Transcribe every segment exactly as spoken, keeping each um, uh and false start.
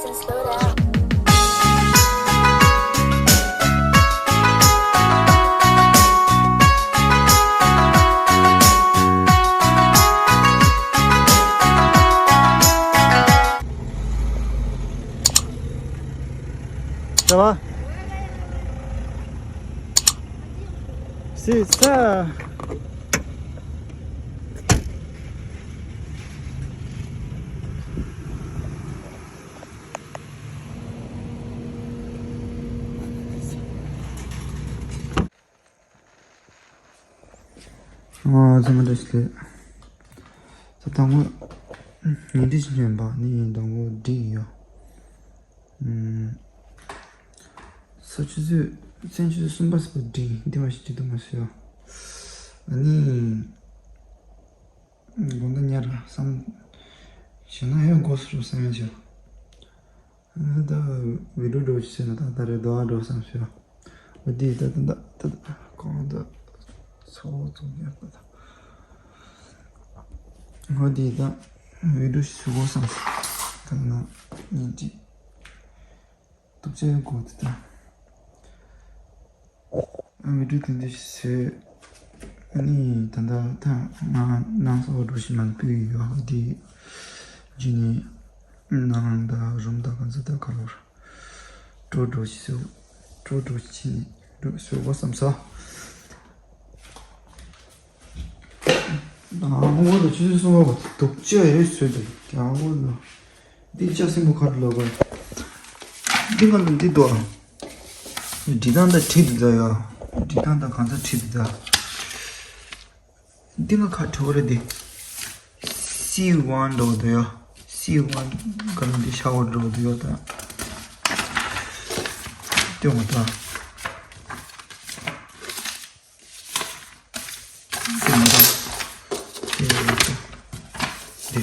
Ça va? C'est ça. ཨ་ཚང་མ་བཀྲ་ཤིས་བདེ་ལེགས། ད་དང་པོ་ཉིན་བྲིས་ཤིག་ཉོས་པ་ནི་དང་པོ་བྲིས་ཡོད། ས་ཆུ་ཚོད་མཚན་ཆུ་ཚོད་གསུམ་པ་ཟིག་པ་བྲིས་འདི་མ་ཞིག་བྲིས་འདུག་མ་ཟེར་ཡོད། ཨ་ནི། དགོང་དག་ཉལ་ར་བསམ། ཞེ་ན་ཡང་དགོས་སུ་བསམ་ཡང་བྱས། ཨ་ནི་ད་བི་ཌིའོ་འགྲོ་ཞིག་ཟེར་ན་ད་ད་རེ་དོ་ཨ་འགྲོ་བསམ་ཞེས། འོ་དེ་ད་ད་ད་ད་གང་ད་ཚོ་ཚོ་ཉལ་ད་ད། འོ་དེ་ད་བི་ཌིའོ་ཞིག་བཟོ་དགོས་བསམ་ཞེས། ད་ན་ཉིན་གཅིག་ཐུགས་རྗེ་དགོས་དེ་ད། ཨ་མི་འགྲོ་དེ་འདྲ་ཞིག་བཟོས། ཨ་ནི་ད་ལྟ་ད་ང་ནང་སོགས་འགྲོ་ཞིག་མ་ཕུལ་ཡོད་ཨ་དེ། རྗེས་ནས་ནང་དང་རུམ་དང་ག་ཚོད་ད་ག་ལོར་སྤྲོ་འགྲོ་ཞིག་བཟོས། སྤྲོ་འགྲོ་ཞིག་ནས་འགྲོ་བཟོས་པ་བསམ་ས། ཨ་ངོ་ལ་ཆུ་ཚོད་གསུམ་པ་བ་དུག་ཅག་ཡོད་བཟོས་འདུག་ཀྱང་ངོ་ལ། འདི་ལྕགས་སྲིན་པོ་ཁ་རུ་ལོག་པ། འདི་ང་ལ་འདི་འདུག་ཨ། འབྲི་སྟངས་དང་བྲིས་འདུག་ད་ཡ། འབྲི་སྟངས་དང་གང་ཚ་བྲིས་འདུག་ད། འདི་ང་ཁ་བྲི་བ་རེད་འདི། སི་ཝན་འགྲོ་འདུག་ཡ། སི་ཝན་ག་ལ་འདི་ཤ་བ་འགྲོ་འདུག་ཡ་ད། སྟོན་པ་ད། དེ།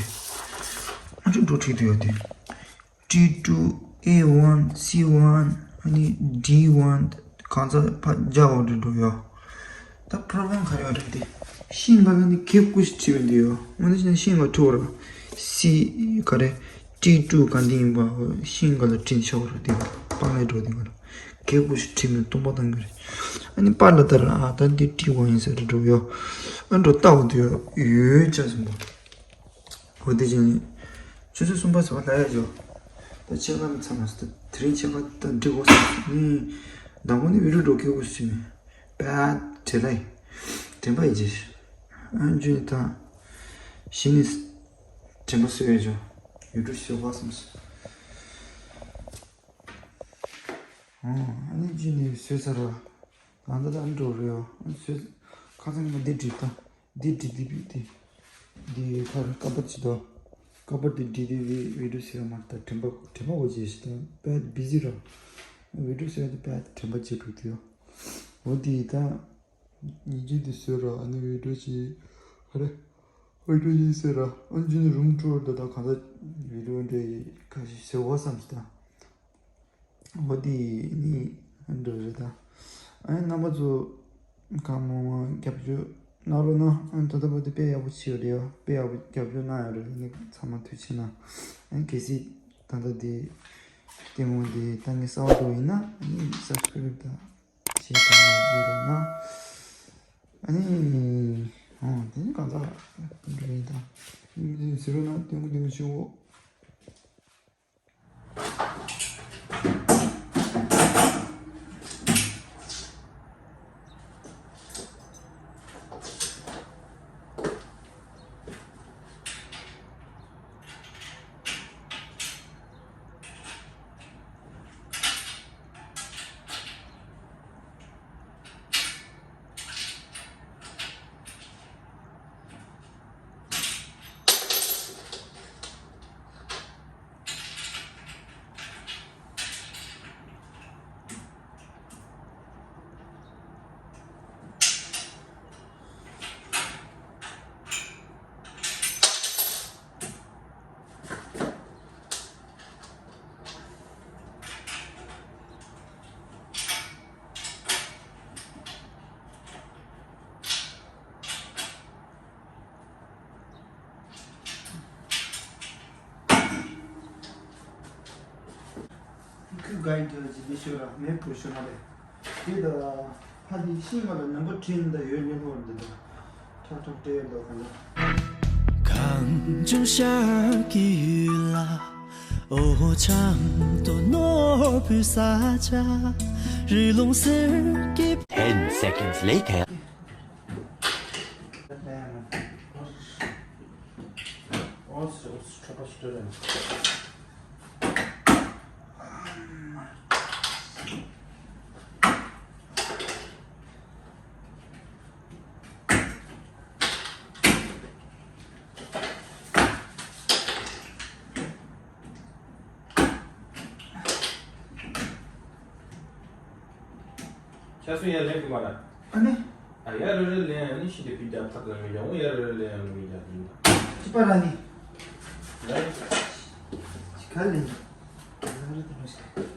ཨ་ཅུ་འགྲོ་ཁྲིད་དུ་ཡོད་དེ། ཊི་ཊུ། ཨེ་ཝན། སི་ཝན། ཨ་ནི་ཌི་ཝན། གང་ཚ་ཕ་རྒྱ་འོ་འདྲ་འགྲོ་ཡོད། ད་པྲོབ་ལེམ་ག་རེ་ཡོད་རེད་དེ། ཤིང་ག་ལ་ནི་གེ་ཀུ་ཤི་ཁྲིད་ཡོད་འདི་ཡོད། ང་ནི་ཤིང་ག་ཁྲིད་ར། སི་ག་རེ། ཊི་ཊུ་ག་འདི་ཡིན་པ། ཤིང་ག་ལ་ཁྲིད་ཆོག་ར་དེ་པང་ལས་འགྲོ་དེ་ག་ལ། གེ་ཀུ་ཤི་ཁྲིད་མི་སྟོང་པ་བཏང་གི་རེད། ཨ་ནི་པར་ལ་ལྟར་ཨ་ད་འདི་ཊི་ཝན་ཡིན་ཟེར་འགྲོ་ཡོད། ཨ་འགྲོ་ལྟ་བུ་དུ་ཡོད་ཡོད་ཅག་སོང་པ། འོ་དེ་བཞིན་ཆུ་ཚོད་གསུམ་པ་ཟེར་བ་ལ་ཡ་འགྲོ། ད་ཕྱེད་ཀ་མི་ཚང་མ་ཟེར་ད་དེ་རིང་ཕྱེད་ཀ་ད་འགྲིག་གོ་ཟེར་ནི། མདང་དགོང་ནི་བི་ཌིའོ་འགྲོ་གེ་གོ་ཟེར་མི། པད་དྲན་ལ་ཡིན། དྲན་པ་ཡིན་ཅི། ཨ་འཇུ་ནི་ད། གཞི་ནི། དྲན་པ་སོས་ཡ་འགྲོ། ཡུ་ཊུབ་ཤོག་ག་སོང་ཟེར། ཨ་ནི་ཅི་ནས་བཟོས་ཚར་བ། ང་ད་ལྟ་འགྲོ་རེད་ཨ། བཟོས། ཁ་སང་ང་འདི་བྲིས་ད། འདི་བྲིས་འདི་བྲིས་ཏེ། འདི་ཁར་ཀ་པར་ཅི་དོ། ཀ་པར་འདི་བྲིས་འདི་བི་ཌིའོ་བཟོས་མ་ད་དྲན་པ་དྲན་པ་འོ་བྱེད་ཞིག་ད་དཔེ་བི་ཟི་ར། བི་ཌིའོ་བཟོས་ཏེ་དཔེ་དྲན་པ་བརྗེད་འགྲོ་དུས་ཨ། འོ་འདི་ད། ཉིན་རྒྱུན་འདི་བཟོས་ར་ཨ་ནི་བི་ཌིའོ་ཅི། ཨ་རེ། བི་ཌིའོ་ཅི་བཟོས་ར་ཨ་ནི་རྒྱུན་རུམ་ཊུར་འདི་ད་གང་ད་བི་ཌིའོ་འདྲ་ཡི་ཁ་ཤས་བཟོས་བ་བསམ་སོང་ད། འོ་དེ་ནི་འགྲོ་རེད་ད། ཨ་ནི་རྣམ་པ་ཚོ་གང་མང་མང་རྒྱབ་སྐྱོར་གནང་རོགས་གནང་། ཨ་ནི་ད་ལྟ་བར་དུ་དཔེ་ཡག་པོ་བྱས་ཡོད་རེད་ཡ། དཔེ་ཡག་པོ་རྒྱབ་སྐྱོར་གནང་ཡོད་རེད། ཨ་ནི་ཚང་མ་ཐུགས་རྗེ་ཆེ་གནང་། ཨ་ནི་གལ་སྲིད་ད་ལྟ་དེ་ལྟད་མོ་དེ་ལྟ་མཁན་གསར་པ་འདྲ་ཡིན་ན་ཨ་ནི་སབ་སི་ཀ་རེབ་དང་བྱེད་ཐུབ་ན་ཡོད་རེད་ན། ཨ་ནི་ཨ་དེ་ནི་གང་ཟག་འདྲ་ཡིན་ད། ཨ་ནི་ཟེར་རོགས་གནང་། ཐུགས་རྗེ་ཆེ་གནང་། ག་ཡིན་དུ་ཅི་དེ་ཤོད་ར་མེད་པོ་ཤོད་མ་རེད། དེ་ད་ཕ་དེ་ཤིང་མ་ལ་ནམ་པ་ཁྲིན་ད་ཡོད་ཉེ་ལོར་འདི་ད་ཁྲག་ཁྲག་སྤྲད་ཡོད་འདུག་ག་ལ། གངས་ལྗོངས་ཤར་གྱི་ཡུལ་ལ། འོ་ཆང་དུ་ནོར་བུའི་ས་ཆ། རི་ལུང་གསེར་གྱི Ten seconds later. ཆ་སུ་ཡ་ལེན་གི་མ་ལ། ཨ་ནི། ཨ་ཡ་རེ་རེ་ལེན་ཨ་ནི་ཤི་དེ་པི་ཏྲ་ཕག་ལ་མི་ཡ་འོ་ཡ་རེ་རེ་ལེན་ཨ་ནི་མི་ཡ་ཡིན་ད། ཅི་པ་ར་ནི། རེད། ཅི་ག་ལེན། ཡ་རེ་དེ་མི་ཤི།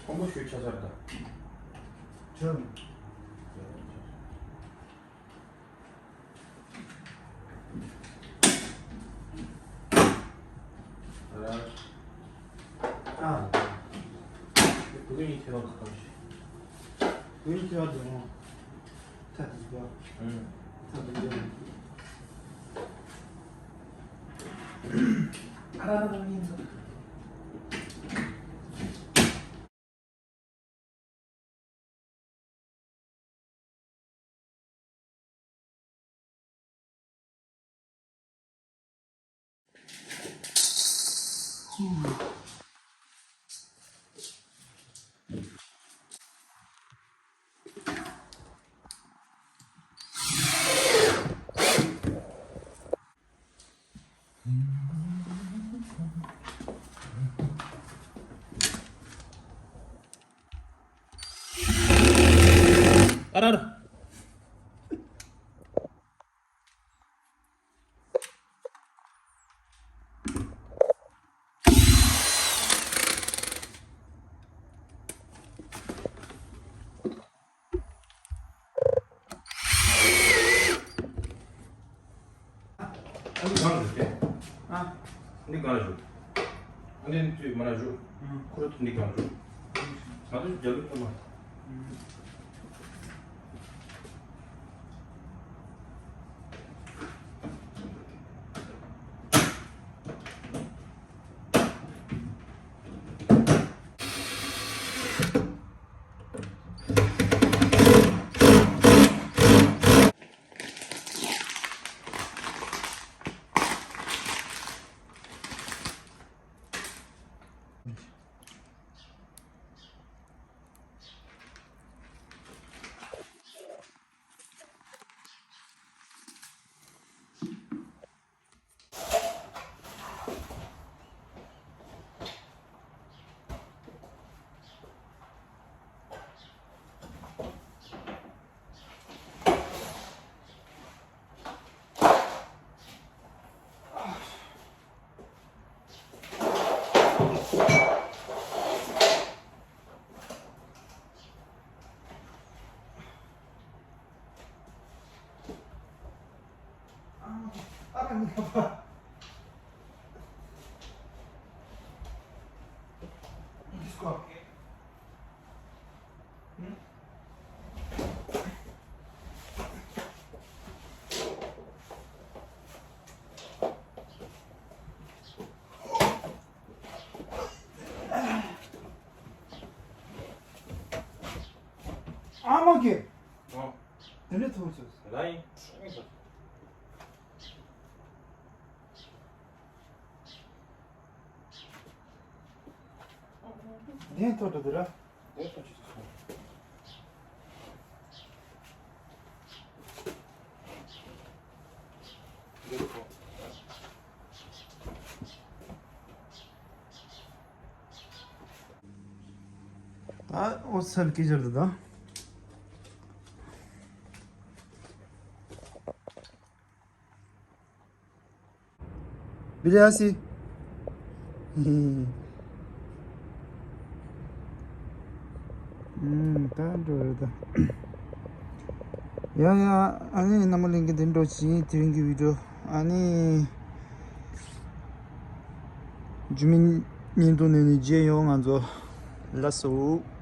ཁོང་པོ་ཞུ་ཆ་ཆར་དང་། ཁྱོད། ཨ། བུ་གུ་ཡིན་ཁྱེད་རང་ག་གང་ཞིག་བུ་ཡིན་ཁྱེད་རང་དུ་མོ། ཐ་དི་གོ། ཨུམ། ཐ་དི་གོ། ཨ་ར་ར་ར་ཡིན་ཚོ། ཨ་ར་ར། ཨ་ནི་གང་ལ་བཞུགས། ཨ། འདི་གང་ལ་བཞུགས། ཨ་ནི་དུས་མ་ན་བཞུགས། ཁོ་ར་ཐུག་འདི་གང་བཞུགས། ང་ཚོ་རྒྱ་ལུགས་ཐོག་མ། ཨ་མ་གི། ཨོ། དེ་འདྲ་ཐུག་སོང་། ལ་ཡིན། དེ་ཐོག་ཏུ་དེ་ར། ད་ཨོ་སལ་ཀི་ཇར་ད། བི་ལི་ཨ་སི། ད་འགྲོ་རེད་ད། ཡ་ཡ། ཨ་ནི་རྣམ་པ་ལྷན་རྒྱས་འདི་འགྲོ་ཅིག་དེ་རིང་གི་བི་ཌིའོ། ཨ་ནི་རྒྱུས་མེད་བརྙན་ཐུང་ནས་ནི་མཇལ་ཡོང་། ང་ཚོ་ལགས་སོ།